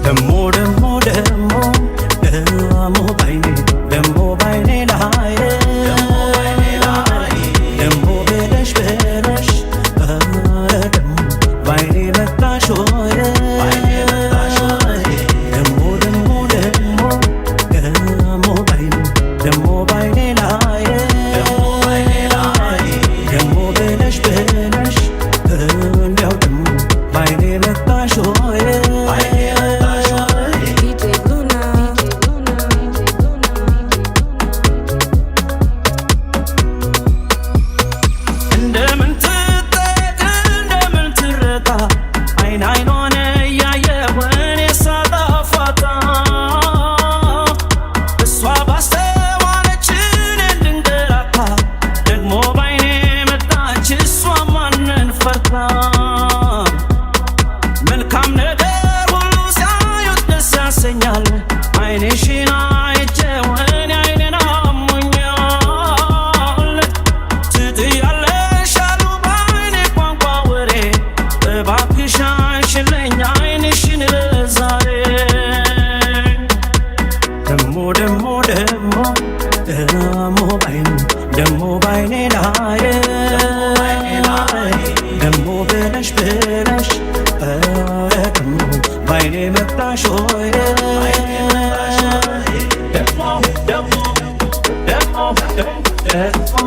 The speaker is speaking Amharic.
ደሞ ደሞ ደሞ ደሞ ባይኔ፣ ደሞ ባይኔ ላይ፣ ደሞ ብለሽ ብለሽ፣ ኧረ ደሞ ባይኔ መጣሽ ወይ? ደሞ ደሞ ደሞ ደሞ ባይኔ፣ ደሞ ባይኔ ላይ፣ ደሞ ብለሽ ብለሽ፣ እንዲያው ደሞ ባይኔ መጣሽ ወይ? DJ Luna. DJ Luna. DJ Luna. እንደምን ትጠቅ፣ እንደምን ትረታ፣ አይን አይኗን እያየሁ እኔ ሳጠፋታ፣ እሷ ባስተዋለች እኔ እንድንገላታ፣ ደግሞ ባይኔ መጣች እሷ ማንን ፈርታ? መልካም ነገር ሁሉ ሲያዩት ደስ ያሰኛል። አይንሽን አይቼው እኔ አይኔን አሞኛል። ትጥያለሽ አሉ በአይኔ ቋንቋ ወሬ፣ እባክሽ አንሽልኝ አይንሽን ለዛሬ። ደሞ ደሞ ደሞ ደሞ ባይኔ፣ ደሞ ባይኔ ላይ፣ ደሞ ብለሽ ብለሽ፣ ኧረ ደሞ ባይኔ መጣሽ ወይ? ደሞ ደሞ ደሞ ደሞ